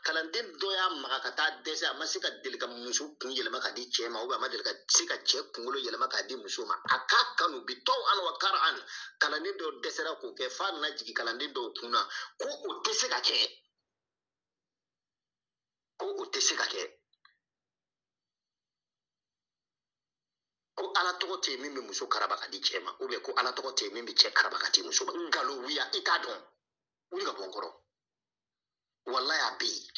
Kalanden dɔ y'a maga ka taa dɛsɛ, a ma se ka deli ka muso kun yɛlɛma ka di cɛ ma, ou bien a ma deli ka se ka cɛ kunkolo yɛlɛma k'a di muso ma. A k'a kanu bi tɔw an wa kar an. Kalanden dɔ dɛsɛra k'o kɛ f'a nana jigin kalanden dɔw kun na ko o tɛ se ka kɛ. Ko o tɛ se ka kɛ. Ko ala tɔgɔ tɛ yen min bɛ muso karaba ka di cɛ ma, ou bien ko ala tɔgɔ tɛ yen min bɛ cɛ karaba ka di muso ma. Nkalon wuya, i t'a dɔn. Wuli ka bɔ n kɔrɔ. Wallahi a bɛ yen.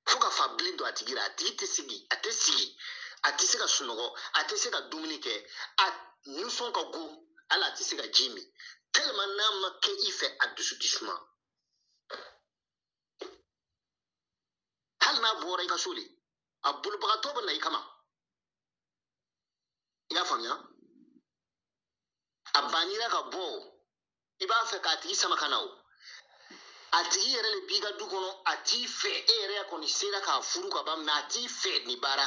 Fo ka fa bilen don a tigi la, a tigi tɛ sigi, a tɛ sigi, a tɛ se ka sunɔgɔ, a tɛ se ka dumuni kɛ, a nisɔn ka go, hali a tɛ se ka ji min. Tellement n'a ma kɛ i fɛ, a dusu tɛ suma. Hali n'a bɔra i ka so de, a bolibagatɔ bɛ na i kama. I y'a faamuya? A bannira ka bɔ, i b'a fɛ k'a tigi sama ka na o. A tigi yɛrɛ de b'i ka du kɔnɔ, a t'i fɛ, e yɛrɛ kɔni sera k'a furu ka ban, mais a t'i fɛ nin baara.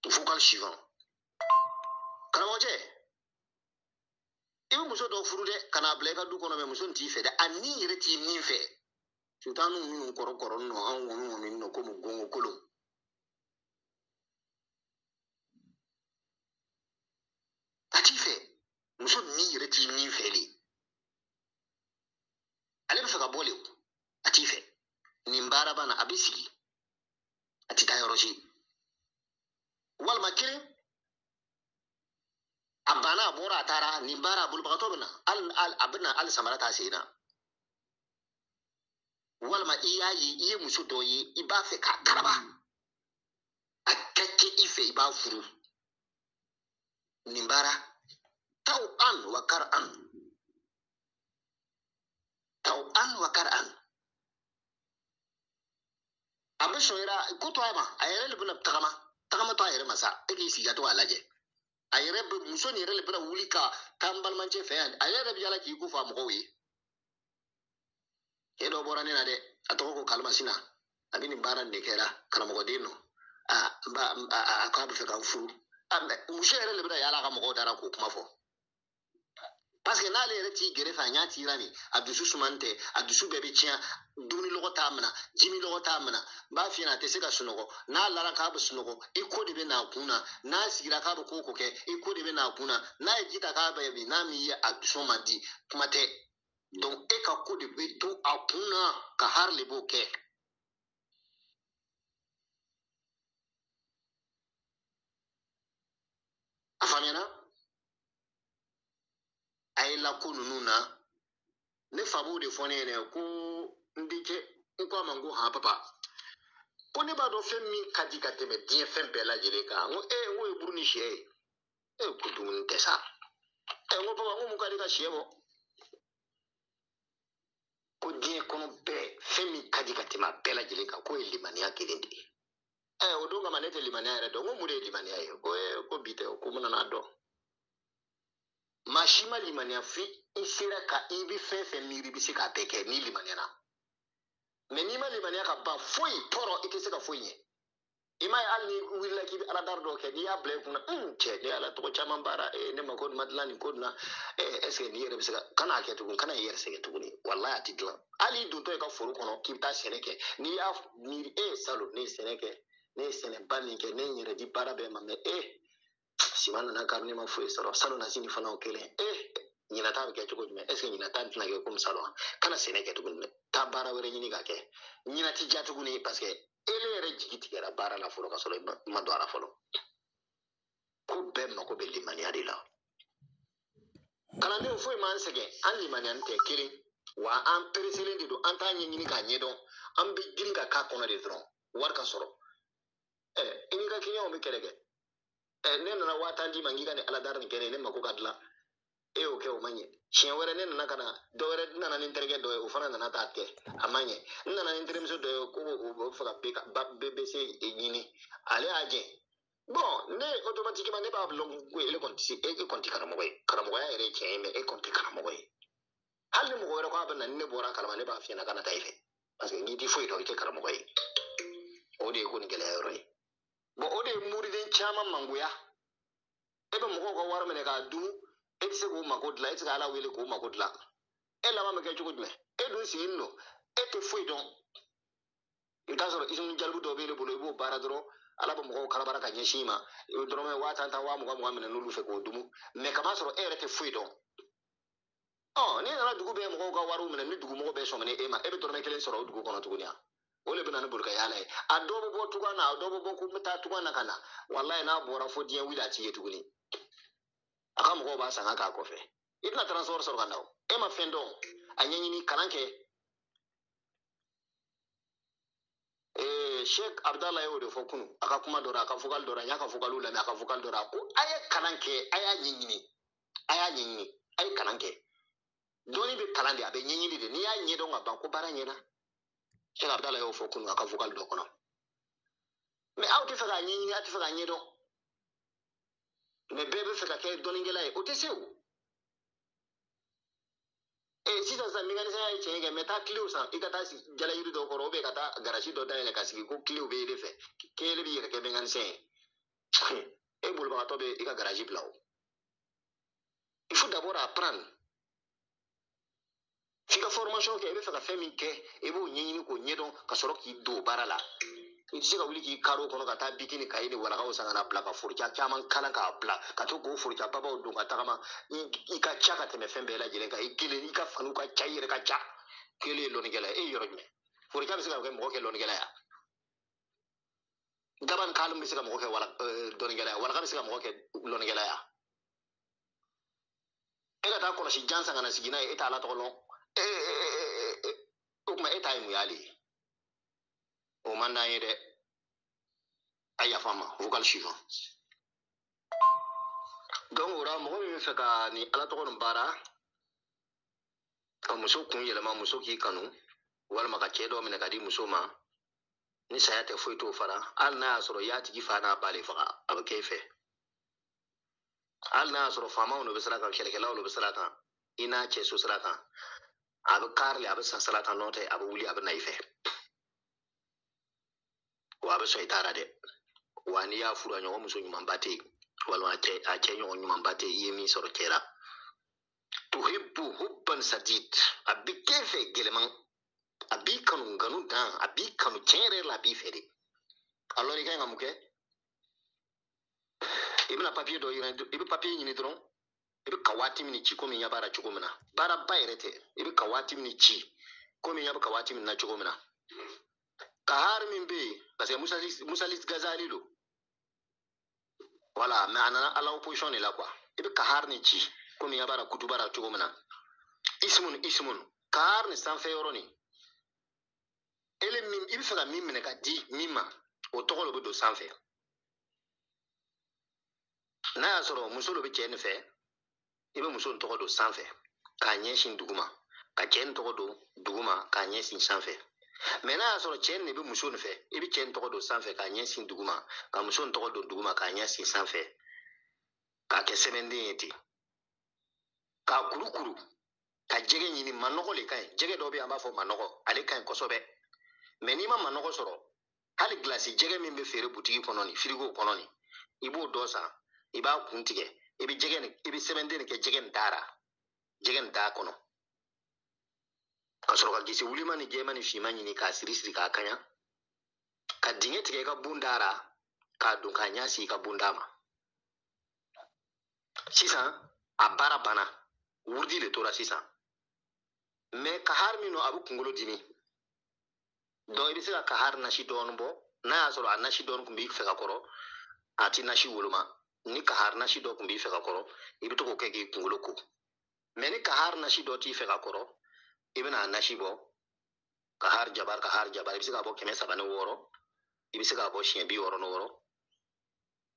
Vocal suivant. Karamɔgɔcɛ, i bɛ muso dɔ furu dɛ, ka n'a bila i ka du kɔnɔ, mais muso nin t'i fɛ dɛ, a ni yɛrɛ t'i min fɛ. Sutanu minnu kɔrɔ kɔrɔ nɔ, anw kɔni kɔni nɔ komi gongo kolon. A t'i fɛ, muso ni yɛrɛ t'i min fɛ de. Ale bɛ fɛ ka bɔ de o, a t'i fɛ. Nin baara banna, a bɛ sigi, a tɛ taa yɔrɔ si. Walima kelen, a banna, a bɔra, a taara, nin baara a bolibagatɔ bɛ na, hali a bɛ na hali samara t'a sen na. Walima i y'a ye, i ye muso dɔ ye, i b'a fɛ k'a karaba, a ka kɛ i fɛ, i b'a furu. Nin baara, taw an wa kar an. Taw an wa kar an. A bɛ sɔn yɛrɛ, ko to a ma, a yɛrɛ de bɛna tagama, tagama to a yɛrɛ ma sa, e k'i sigi ka to k'a lajɛ. A yɛrɛ bɛ, muso nin yɛrɛ de bɛna wuli ka taa n balimacɛ fɛ yan, a yɛrɛ bɛ yaala k'i ko fɔ a mɔgɔw ye. Cɛ dɔ bɔra ne na dɛ, a tɔgɔ ko Kalimasina, a bɛ nin baara nin de kɛra, karamɔgɔden nɔ. A, n ba, a k'a bɛ fɛ ka n furu. A, mais muso yɛrɛ de bɛna yaala a ka mɔgɔw dara k'o kuma fɔ. Parce que n'ale yɛrɛ t'i gɛrɛ fɛ, a ɲɛ t'i la nin, a dusu suman tɛ, a dusu bɛɛ bɛ tiɲɛ, dumuni lɔgɔ t'a minɛ, jimi lɔgɔ t'a minɛ. N b'a f'i ɲɛna, a tɛ se ka sunɔgɔ. N'a lara k'a bɛ sunɔgɔ, i ko de bɛ n'a kun na. N'a sigira k'a bɛ ko o ko kɛ, i ko de bɛ n'a kun na. N'a ye ji ta k'a bɛ min, n'a m'i ye, a dusu man di, kuma tɛ. Donc e ka ko de bɛ to a kun na, ka hari de b'o kɛ. A faamuyana? A ye lako ninnu na, ne fa b'o de fɔ ne ɲɛna ko n denkɛ, n ko a ma n ko han papa, ko ne b'a dɔn fɛn min ka di ka tɛmɛ diɲɛ fɛn bɛɛ lajɛlen kan. N ko ee, n ko ye buru ni sɛ ye. E ko dumuni tɛ sa. Ɛ, n ko papa, n ko mun ka di ka sɛ bɔ? Ko diɲɛ kɔnɔ bɛɛ fɛn min ka di ka tɛmɛ a bɛɛ lajɛlen kan, k'o ye limaniya kelen de ye. Ɛ, o don kama ne tɛ limaniya yɛrɛ dɔn. N ko mun de ye limaniya ye? Ko ee, ko bi tɛ, ko n nana dɔn. Maa si ma limaniya f'i i sera ka i bɛ fɛn fɛn miiri, i bɛ se k'a bɛɛ kɛ n'i limaniyana. Mais n'i ma limaniya ka ban foyi tɔɔrɔ, i tɛ se ka foyi ɲɛ. I m'a ye hali n'i wulila k'i bɛ ala dari dɔ kɛ, n'i y'a bila i kunna, cɛ, ne ye ala tɔgɔ caman baara, ne mako ma dilan nin ko nin na, est ce que n'i yɛrɛ bɛ se ka, kana kɛ tugun, kana i yɛrɛ sɛgɛn tuguni, walahi a tɛ dilan. Hali i dontɔ i ka foro kɔnɔ k'i bɛ taa sɛnɛ kɛ, n'i y'a miiri, salon ne ye sɛnɛ kɛ, ne ye sɛnɛba min kɛ, ne ye n yɛrɛ di baara bɛɛ ma, mais siman nana kari, ne ma foyi sɔrɔ, salon na sini fana o kelen, ɲinan ta bɛ kɛ cogo jumɛn? Est ce que ɲinan ta tɛna kɛ komi salon wa? Kana sɛnɛ kɛ tuguni dɛ, taa baara wɛrɛ ɲini ka kɛ. Ɲinan ti diya tuguni parce que ele yɛrɛ jigi tigɛra baara la fɔlɔ ka sɔrɔ i ma don a la fɔlɔ. Ko bɛɛ mako bɛ limaniya de la. Kalandenw foyi m'an sɛgɛn, an limaniya tɛ kelen, wa an pereselen de don, an t'a ɲɛɲini k'a ɲɛdɔn, an bɛ girin ka k'a kɔnɔ de dɔrɔn, wari ka sɔrɔ. I n'i ka kiliyanw bɛ kɛlɛ kɛ. Ne nana 50,000 d'i ma, n k'i ka nin ala dari nin kɛ ne ye, ne mako ka dilan. E y'o kɛ, o ma ɲɛ. Siɲɛ wɛrɛ ne nana ka na, dɔ wɛrɛ nana ni n terikɛ dɔ ye, o fana nana t'a kɛ, a ma ɲɛ. N nana ni n terimuso dɔ ye, ko o bɛ fɛ ka BBC ɲini, ale y'a jɛ. Bon, ne automatiquement ne b'a lɔn ko ele kɔni tɛ se, e kɔni tɛ karamɔgɔ ye. Karamɔgɔya yɛrɛ ye tiɲɛ ye, mais e kɔni tɛ karamɔgɔ ye. Hali ni mɔgɔ wɛrɛ ko a bɛ na, ni ne bɔra a kalama, ne b'a f'i ɲɛna kana taa i fɛ. Parce que n'i tɛ foyi dɔn, i tɛ karamɔgɔ ye. O de ye ko nin gɛlɛya yɔrɔ ye. Bon, o de ye muriden caman mangoya. E bɛ mɔgɔw ka wari minɛ k'a dun, e tɛ se k'o mako dilan, e tɛ se ka Ala wele k'o mako dilan. E laban bɛ kɛ cogo jumɛn? E dun sigilen don, e tɛ foyi dɔn. I bɛ taa sɔrɔ isunu jalibu dɔ b'e bolo, i b'o baara dɔrɔn, ala bɛ mɔgɔw kalabara ka ɲɛsin i ma, i bɛ dɔrɔmɛ 10 10 20 20 minɛ n'olu fɛ k'o dumu. Mɛ kaba sɔrɔ e yɛrɛ tɛ foyi dɔn. Ɔ n'i nana dugu bɛɛ mɔgɔw ka wariw minɛ, ni dugumɔgɔ bɛɛ sɔmina e ma, e bɛ dɔrɔmɛ 1 sɔrɔ o dugu kɔnɔ tuguni a? O de bɛ na ni bolokɛ yaala ye. A dɔw bɛ bɔ tugan na, a dɔw bɛ bɔ ko n bɛ taa tugan na ka na. Walayi n'a bɔra fo diɲɛ wuli a t'i ye tuguni. A ka mɔgɔw b'a san ka k'a kɔfɛ. I tɛna transport sɔrɔ ka na o. E ma fɛn dɔn, a ɲɛɲini, kalan kɛ. Sheikh Abdallah y'o de fɔ kunun, a ka kuma dɔ la, a ka vocal dɔ la, n y'a ka vocal lamɛn, a ka vocal dɔ la, ko a ye kalan kɛ, a y'a ɲɛɲini, a y'a ɲɛɲini, a ye kalan kɛ. Dɔnni bɛ kalan de, a bɛ ɲɛɲini de, n'i y'a ɲɛdɔn ka ban ko baara ɲɛna. Sheikh Abdallah y'o fɔ kunun a ka vocal dɔ kɔnɔ. Mais aw tɛ fɛ k'a ɲɛɲini, aw tɛ fɛ k'a ɲɛdɔn. Mais bɛɛ bɛ fɛ ka kɛ dɔnnikɛla ye, o tɛ se o. Sisan sisan mécanicien ye tiɲɛ kɛ, mais taa kilew san, i ka taa sigi jalayiri dɔ kɔrɔ, ou bien ka taa garage dɔ dayɛlɛ ka sigi ko kilew bɛ e de fɛ, k'e b'i yɛrɛ kɛ mécanicien ye. E bolibagatɔ bɛ i ka garage bila o. Il faut d'abord apprendre. F'i ka formation kɛ, i bɛ fɛ ka fɛn min kɛ, i b'o ɲɛɲini k'o ɲɛdɔn ka sɔrɔ k'i don baara la. I tɛ se ka wuli k'i kari o kɔnɔ ka taa biki ni kaye ni walakaw san ka na bila ka foroca caman kalan k'a bila ka to k'o foroca babaw don ka tagama. I ka ca ka tɛmɛ fɛn bɛɛ lajɛlen kan, i kelen, i ka faniw ka ca, i yɛrɛ ka ca. Kelen ye lɔnnikɛla ye, e ye yɔrɔ jumɛn? Foroca bɛ se ka kɛ mɔgɔ kɛ lɔnnikɛla ye? Daba ni kalo bɛ se ka mɔgɔ kɛ dɔnnikɛla ye? Walaka bɛ se ka mɔgɔ kɛ lɔnnikɛla ye? E ka taa kɔlɔsi jan san ka na sigi n'a ye, e t'a la tɔgɔ lɔn. O tuma e ta ye mun y'ale ye? O man d'an ye dɛ. A yafa n ma, vocal suivant. Donc o la mɔgɔ min bɛ fɛ ka nin ala tɔgɔ nin baara, ka muso kun yɛlɛma, muso k'i kanu, walima ka cɛ dɔ minɛ ka di muso ma, ni saya tɛ foyi t'o fara. Hali n'a y'a sɔrɔ i y'a tigi fa n'a ba de faga, a bɛ kɛ e fɛ. Hali n'a y'a sɔrɔ faamaw de bɛ sira kan, kɛlɛkɛlaw de bɛ sira kan, i n'a cɛ so sira kan, a bɛ kari le, a bɛ san sira kan, n'o tɛ a bɛ wuli a bɛ na i fɛ. Wa a bɛ sɔn i taara dɛ. Wa n'i y'a furu a ɲɔgɔn muso ɲumanba tɛ yen, walima a cɛ ɲɔgɔn ɲumanba tɛ yen, i ye min sɔrɔ cɛ la. Tuhibbu hubban sadid, a bɛ k'e fɛ gɛlɛman, a b'i kanu nkanu dan, a b'i kanu tiɲɛ yɛrɛ la, a b'i fɛ de. Alors i ka ɲi ka mun kɛ? I bɛna papiye dɔ ɲini, i bɛ papiye ɲini dɔrɔn, i bɛ ka waati min ci komi i ɲɛ b'a la cogo min na, baaraba yɛrɛ tɛ, i bɛ ka waati min ci komi i ɲɛ bɛ ka waati min na cogo min na. Kahar min bɛ yen, parce que Musali Gazali don. Voilà, mais a nana ala opposition de la quoi. I bɛ kahar ni ci komi i ɲɛ b'a la kutuba la cogo min na. Ismun, ismun, kahar ni sanfɛ yɔrɔ nin. Ele min, i bɛ fɛ ka min minɛ ka di min ma, o tɔgɔ de bɛ don sanfɛ. N'a y'a sɔrɔ muso dɔ bɛ cɛ nin fɛ, i bɛ muso in tɔgɔ don sanfɛ k'a ɲɛsin duguma, ka cɛ nin tɔgɔ don duguma k'a ɲɛsin sanfɛ. Mais n'a y'a sɔrɔ cɛ nin de bɛ muso nin fɛ, i bɛ cɛ nin tɔgɔ don sanfɛ k'a ɲɛsin duguma, ka muso nin tɔgɔ don duguma k'a ɲɛsin sanfɛ, k'a kɛ sɛbɛnden ye ten, k'a kurukuru, ka jɛgɛ ɲini. Manɔgɔ le ka ɲi, jɛgɛ dɔ bɛ yen an b'a fɔ manɔgɔ, ale ka ɲi kosɛbɛ. Mais n'i ma manɔgɔ sɔrɔ, hali gilasi jɛgɛ min bɛ feere butigi kɔnɔ nin, firigo kɔnɔ nin, i b'o dɔ san, i b'a kun tigɛ, i bɛ jɛgɛ nin, i bɛ sɛbɛnden nin kɛ jɛgɛ nin da la, jɛgɛ nin da kɔnɔ, ka sɔrɔ ka gese wulima ni jɛman ni finman ɲini k'a siri siri k'a kaɲa, ka dingɛ tigɛ i ka bon da la, k'a don k'a ɲɛsin i ka bon da ma. Sisan a baara banna, wurudi de tora sisan. Mais kahar min don, a bɛ kunkolo dimi. Donc i bɛ se ka kahar nasi dɔɔnin bɔ, n'a y'a sɔrɔ a nasi dɔɔnin tun b'i fɛ ka kɔrɔ, a ti nasi woloma. Ni kahar nasi dɔ tun b'i fɛ ka kɔrɔ, i bɛ to k'o kɛ k'i kunkolo ko. Mais ni kahar nasi dɔ t'i fɛ ka kɔrɔ, i bɛna a nasi bɔ, kahar jabar, kahar jabar, i bɛ se k'a bɔ 306, i bɛ se k'a bɔ siɲɛ 66,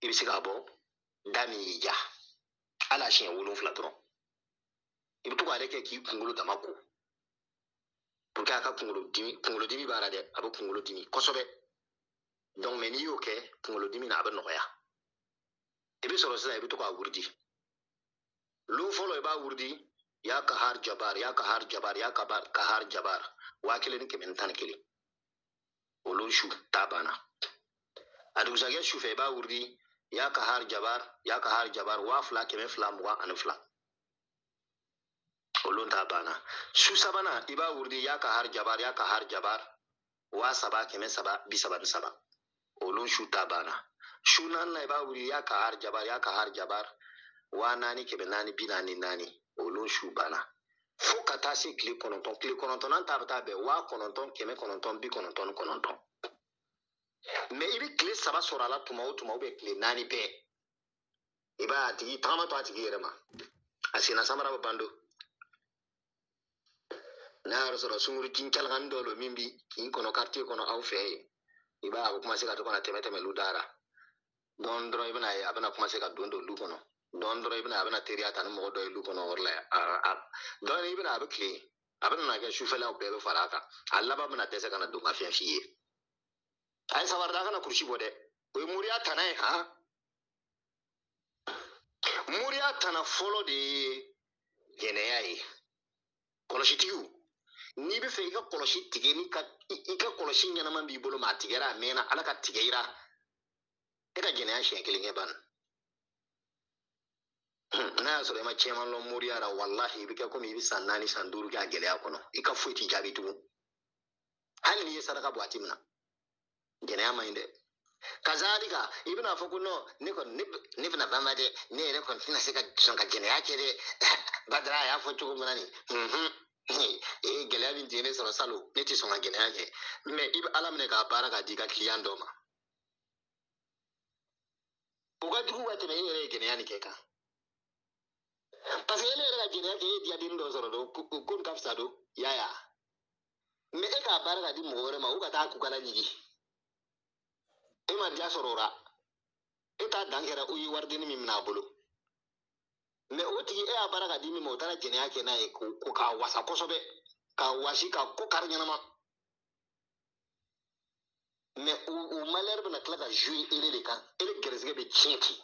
i bɛ se k'a bɔ da min y'i diya, hali a siɲɛ 7 dɔrɔn. I bɛ to k'ale kɛ k'i kunkolo dama ko, pour que a ka kunkolo dimi, kunkolo dimi b'a la dɛ, a bɛ kunkolo dimi kosɛbɛ. Donc mais n'i y'o kɛ, kunkolo dimi na a bɛ nɔgɔya. I bɛ sɔrɔ sisan i bɛ to k'a wurudi. Lon fɔlɔ i b'a wurudi, ya kahar jabar, ya kahar jabar, ya kahar jabar, 1111. O lon su ta banna. A dugusajɛ su fɛ i b'a wurudi, ya kahar jabar, ya kahar jabar, 2222. O lon ta banna. Su sabanan i b'a wurudi, ya kahar jabar, ya kahar jabar, 3333. O lon su ta banna. Su naaninan i b'a wuli ya kahar jabar ya kahar jabar 4444. O lon su banna. Fo ka taa se tile 9. Tile 9nan ta bɛ taa bɛn 9999. Mais i bɛ tile 3 sɔrɔ a la tuma o tuma, ou bien tile 4 bɛɛ. I b'a a tigi tagama to a tigi yɛrɛ ma. A senna samara bɛ ban don. N'a yɛrɛ sɔrɔ sunkuru kin calakani dɔ don min bi kin kɔnɔ quartier kɔnɔ aw fɛ yen. I b'a ye a bɛ commencer ka to ka na tɛmɛ tɛmɛ lu da la. Dɔɔni dɔrɔn i bɛna ye a bɛna commencer ka don don lu kɔnɔ. Dɔɔni dɔrɔn i bɛna a bɛna teriya ta ni mɔgɔ dɔ ye lu kɔnɔ o yɔrɔ la yan. Dɔɔni i bɛna a bɛ tilen. A bɛna na kɛ sufɛlaw bɛɛ bɛ fara a kan. A laban bɛna dɛsɛ ka na don ka fɛn f'i ye. A ye sabari dɛ, a kana kurusi bɔ dɛ. O ye moriya tana ye han. Moriya tana fɔlɔ de ye jɛnɛya ye. Kɔlɔsitigiw, n'i bɛ fɛ i ka kɔlɔsi tigɛ ni ka i ka kɔlɔsi ɲɛnama b'i bolo ma a tigɛra a mɛnna Ala ka tigɛ i la. E ka jɛnɛya siɲɛ kelen kɛ ban. N'a y'a sɔrɔ i ma cɛman lɔn moriya la, walahi i bɛ kɛ komi i bɛ san 4 san 5 kɛ a gɛlɛya kɔnɔ. I ka foyi t'i jaabi tugun. Hali n'i ye saraka bɔ a ti minɛ. Jɛnɛya man ɲi dɛ. Kazalika i bɛna fɔ ko non, ne kɔni ne bɛna banba dɛ, ne yɛrɛ kɔni tɛna se ka sɔn ka jɛnɛya kɛ dɛ. Badara a y'a fɔ cogo min na nin. Ee gɛlɛya min tun ye ne sɔrɔ salon, ne tɛ sɔn ka jɛnɛya kɛ. Mais i bɛ Ala minɛ k'a baara k'a di i ka client dɔ ma. O ka jugu ka tɛmɛ e yɛrɛ ye jɛnɛya nin kɛ kan. Parce que e yɛrɛ ka jɛnɛya kɛ e ye diyadenni dɔ sɔrɔ don, ko nin ka fisa don, y'a ye wa? Mais e k'a baara k'a di mɔgɔ wɛrɛ ma, o ka taa kukala ɲigi. E ma diya sɔrɔ o la. E t'a dan kɛra o ye waridenni min minɛ a bolo. Mais o tigi e y'a baara k'a di min ma, o taara jɛnɛya kɛ n'a ye ko k'a wasa kosɛbɛ, k'a wasi k'a ko kari ɲɛnama. Mais o malheur bɛna tila ka jouer ele de kan. Ele gɛrɛsɛgɛ bɛ tiɲɛ ten.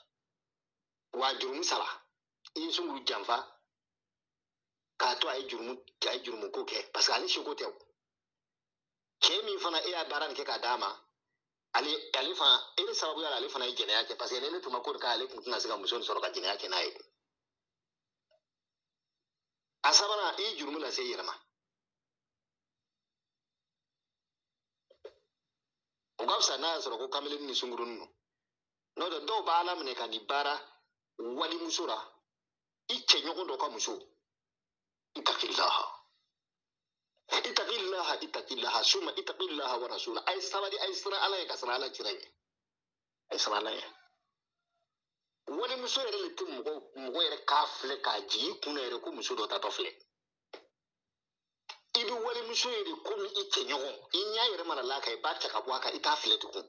Wa jurumu saba. I ye sunkuru janfa k'a to a ye jurumu ko kɛ parce que ale seko tɛ o. Cɛ min fana e y'a baara nin kɛ k'a d'a ma, ale fana, e de sababuya la ale fana ye jɛnɛya kɛ parce que ni ne tun ma ko nin k'ale tun tɛna se ka muso nin sɔrɔ ka jɛnɛya kɛ n'a ye. A sabanan, i ye jurumu lase i yɛrɛ ma. O ka fisa n'a y'a sɔrɔ ko kamalen ni sunkurunin don. N'o tɛ dɔw b'a laminɛ ka nin baara walimuso la, i cɛɲɔgɔn dɔ ka muso. Itaqillaha. Itaqillaha, itaqillaha, summa itaqillaha wa rasula. A ye sabali, a ye siran Ala ye ka siran Ala kira ɲɛ. A ye siran Ala ɲɛ. Walimuso yɛrɛ de tɛ mɔgɔ yɛrɛ k'a filɛ k'a jigin i kun na yɛrɛ ko muso dɔ tatɔ filɛ. I bɛ walimuso ye de komi i cɛɲɔgɔn. I ɲɛ yɛrɛ mana l'a kan, i b'a ta ka bɔ a kan, i t'a filɛ tugun.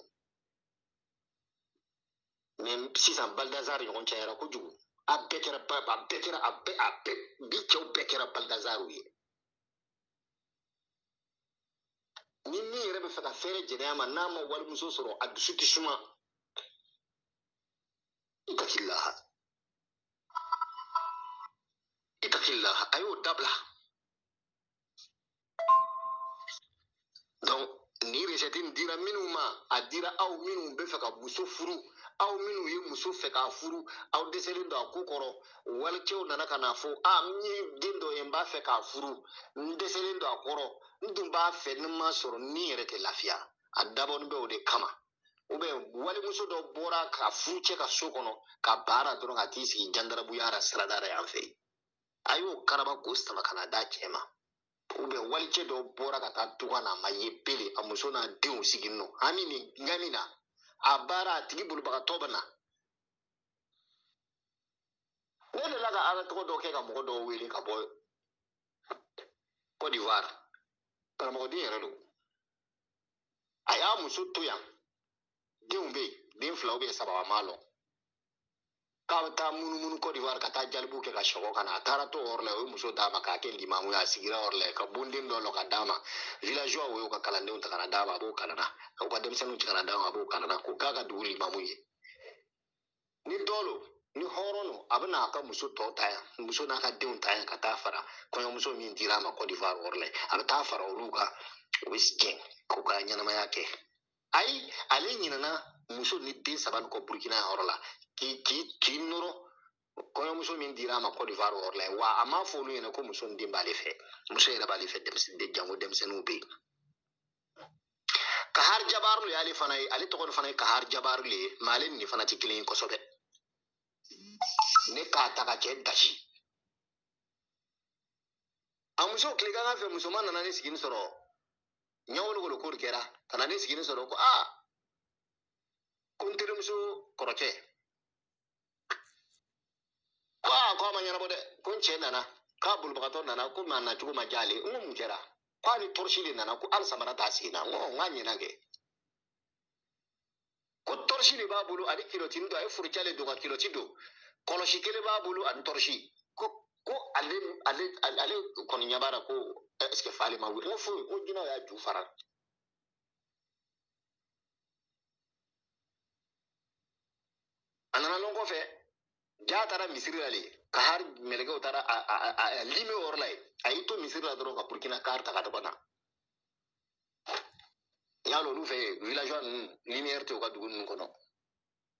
Mais sisan Balthazar ɲɔgɔn cayara kojugu. A bɛɛ kɛra ba, a bɛɛ kɛra, a bɛɛ, a bɛɛ, bi cɛw bɛɛ kɛra Balthazarw ye. Ni min yɛrɛ bɛ fɛ ka fɛɛrɛ jɛnɛya ma, n'a ma walimuso sɔrɔ, a dusu tɛ suma. Itaqillaha. Itaqillaha. A y'o dabila. Donc, ni recette in dira minnu ma, a dira aw minnu bɛ fɛ ka muso furu, aw minnu ye muso fɛ k'a furu, aw dɛsɛlen don a ko kɔrɔ, walicɛw nana ka n'a fɔ, a, n ye den dɔ ye, n b'a fɛ k'a furu, n dɛsɛlen don a kɔrɔ, n dun b'a fɛ ni n ma sɔrɔ ni yɛrɛ tɛ lafiya. A dabɔnin bɛ o de kama. Ou bien walimuso dɔ bɔra ka furu cɛ ka so kɔnɔ, ka baara dɔrɔn ka t'i sigi jandarabuya la sirada la yan fɛ yen. A y'o karaba k'o sama ka na d'a cɛ ma. Ou bien walicɛ dɔ bɔra ka taa tunga na, a ma ye bele, a muso n'a denw sigilen don hami ni ŋami na, a baara a tigi bolibagatɔ bɛ na. Ne delila ka Ala tɔgɔ dɔ kɛ ka mɔgɔ dɔw wele ka bɔ Côte d'Ivoire. Karamɔgɔden yɛrɛ don. A y'a muso to yan, denw bɛ yen, den 2 ou bien 3 a m'a lɔn. K'a bɛ taa munumunu Côte d'Ivoire ka taa jalibu kɛ ka sɔgɔ ka na. A taara to o yɔrɔ la, o ye muso d'a ma k'a kɛ limamu ye, a sigira o yɔrɔ la ka bonden dɔ lɔ ka d'a ma. Villageois o y'o ka kalandenw ta ka na d'a ma, a b'o kalan na. K'u ka denmisɛnninw ci ka na d'a ma, a b'o kalan na. K'o k'a ka dugu limamu ye. Ni dɔ lo, ni hɔrɔn don, a bɛ n'a ka muso tɔ ta yan, muso n'a ka denw ta yan ka taa fara kɔɲɔmuso min dira a ma Côte d'Ivoire yɔrɔ la, a bɛ taa fara olu kan, u bɛ jɛn k'u ka ɲɛnamaya kɛ. Ayi, ale ɲinɛna muso ni den 3 nin kɔ Burukina yɔrɔ la, k'i nɔrɔ kɔɲɔmuso min dira a ma Côte d'Ivoire yɔrɔ la, wa a m'a fɔ olu ɲɛna ko muso ni den b'ale fɛ, muso yɛrɛ b'ale fɛ, denmisɛnnin, jango denmisɛnninw bɛ yen. Jabaru le y'ale fana ye, ale tɔgɔ fana ye Kahar Jabaru le ye, mais ale ni nin fana tɛ kelen ye kosɛbɛ. Ne k'a ta ka cɛ dasi. A muso tilegan fɛ musoman nana ne sigi sɔrɔ ɲɛwolokolo ko de kɛra ka na ne sigi sɔrɔ ko aa ko n terimuso kɔrɔkɛ ko aa ko a ma ɲɛnabɔ dɛ, ko n cɛ nana k'a bolibagatɔ nana ko a nacogo ma diya ale ye. N ko mun kɛra? K'a ni tɔrɔsi de nana ko hali samara t'a sen na. N ko n k'a ɲɛna kɛ. Ko tɔrɔsi de b'a bolo ani kilɔtini don, a ye forocɛ de don ka kilɔti don, kɔlɔsi kelen b'a bolo ani tɔrɔsi. Ko ale ale ale kɔni ɲɛ b'a la ko est ce que f'ale ma wuli. N ko foyi, ko jinɛw y'a ju fara. A nana lɔn kɔfɛ, ja taara misiri la le, Kahar mɛlɛkɛw taara a lime o yɔrɔ la yen. A y'i to misiri la dɔrɔn ka Burkina kar ta ka taga na. I y'a lɔn olu fɛ yen villageois ninnu lumière tɛ u ka dugu ninnu kɔnɔ.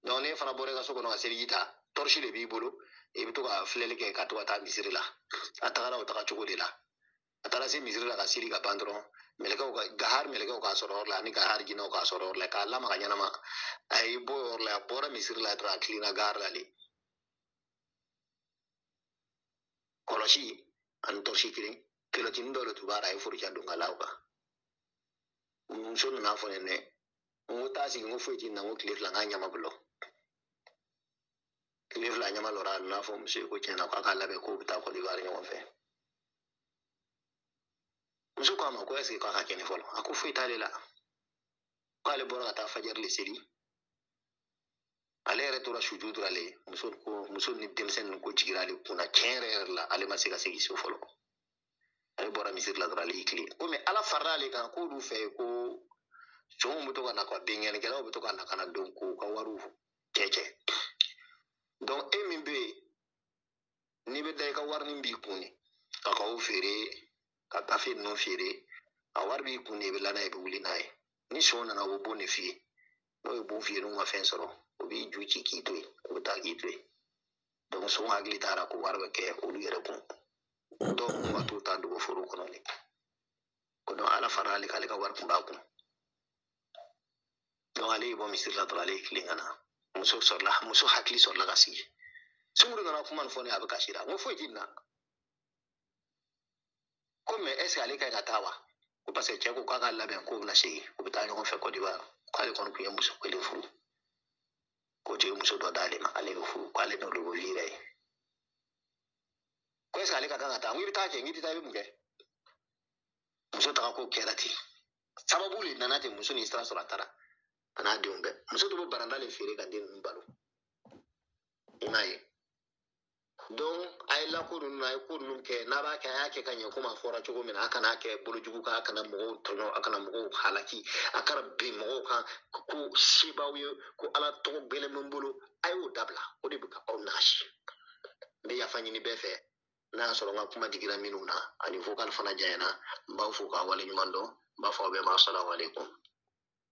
Donc ne fana bɔra i ka so kɔnɔ ka seliji ta, tɔrɔsi de b'i bolo, i bɛ to ka filɛli kɛ ka to ka taa misiri la. A tagara o taga cogo de la. A taara se misiri la ka seli ka ban dɔrɔn, mɛlɛkɛw ka Gahar mɛlɛkɛw k'a sɔrɔ yɔrɔ la ani Gahar jinɛw k'a sɔrɔ yɔrɔ la k'a lamaga ɲɛnama. A y'i bɔ yɔrɔ la, a bɔra misiri la dɔrɔn a tilenna Gahar la de. Kɔlɔsi ani tɔrɔsi kelen, kilɔtini dɔ de tun b'a la, a ye forocɛ don ka la o kan. Muso nana fɔ ne dɛ, n ko taa sigi, n ko foyi t'i na, n ko tile fila n k'a ɲama bolo. Tile fila ɲama lɔra, a nana fɔ muso ye ko tiɲɛna k'a k'a labɛn k'o bɛ taa Côte d'Ivoire ɲɔgɔn fɛ. Muso ko a ma ko est ce que k'a ka kɛnɛ fɔlɔ? A ko foyi t'ale la, k'ale bɔra ka taa fajiri le seli, ale yɛrɛ tora sujudu la le. Muso ko, muso ni denmisɛnnin ninnu ko jiginra ale kunna tiɲɛ yɛrɛ yɛrɛ la, ale ma se ka segin so fɔlɔ. Ale bɔra misiri la dɔrɔn, ale y'i tilen. Komi Ala farala ale kan k'olu fɛ yen ko sonw bɛ to ka na ka binkannikɛlaw bɛ to ka na ka na don k'u ka wariw cɛ cɛ. Donc e min bɛ yen n'i bɛ da i ka warinin b'i kun de ka kaw feere, ka gafe ninnu feere, a wari b'i kun de, i bɛ la n'a ye, i bɛ wuli n'a ye. Ni son nana, o bɛ bon de f'i ye. N'o ye bon f'i ye, n'u ma fɛn sɔrɔ, o b'i ju ci k'i to yen, o bɛ taa k'i to yen. Donc son hakili taara ko wari bɛ kɛ olu yɛrɛ kun. Dɔw kun ka t'u ta dogo foro kɔnɔ de. Ko donc Ala farala ale kan, ale ka wari kun b'a kun. Donc ale y'i bɔ misiri la dɔrɔn, ale y'i tilen ka na. Muso sɔrɔla, muso hakili sɔrɔla ka sigi. Sunguru nana kuma nin fɔ ne ye, a bɛ kasi la. N ko foyi t'i na. Ko mais est ce que ale ka ɲi ka taa wa? Ko parce que cɛ ko k'a ka labɛn k'o bɛna segin, u bɛ taa ɲɔgɔn fɛ Côte d'Ivoire. K'ale kɔni tun ye muso kelen furu. Ko cɛ ye muso dɔ d'ale ma, ale bɛ furu, k'ale n'olu bɛ vivre yen. Ko est ce que ale ka kan ka taa? N ko i bɛ taa kɛ, n k'i tɛ taa, i bɛ mun kɛ? Muso taga ko kɛra ten. Sababu de nana ten, muso ni sira sɔrɔ a taara. A n'a denw bɛɛ. Muso tun bɛ baranda de feere ka den ninnu balo. I m'a ye. Donc a ye lako ninnu, a ye ko ninnu kɛ, n'a b'a kɛ, a y'a kɛ ka ɲɛ komi a fɔra cogo min na. A kana kɛ bolojugu kan, a kana mɔgɔw tɔɲɔ, a kana mɔgɔw halaki, a kana bin mɔgɔw kan ko se b'aw ye, ko Ala tɔgɔ gɛlɛn bɛ n bolo. A y'o dabila, o de bɛ ka aw nagasi. N bɛ yafa ɲini bɛɛ fɛ, n'a y'a sɔrɔ n ka kuma digira minnu na ani vocal fana janyana, n b'aw fo k'aw waleɲuman dɔn. N b'a fɔ aw bɛɛ ma asalamu aleykum.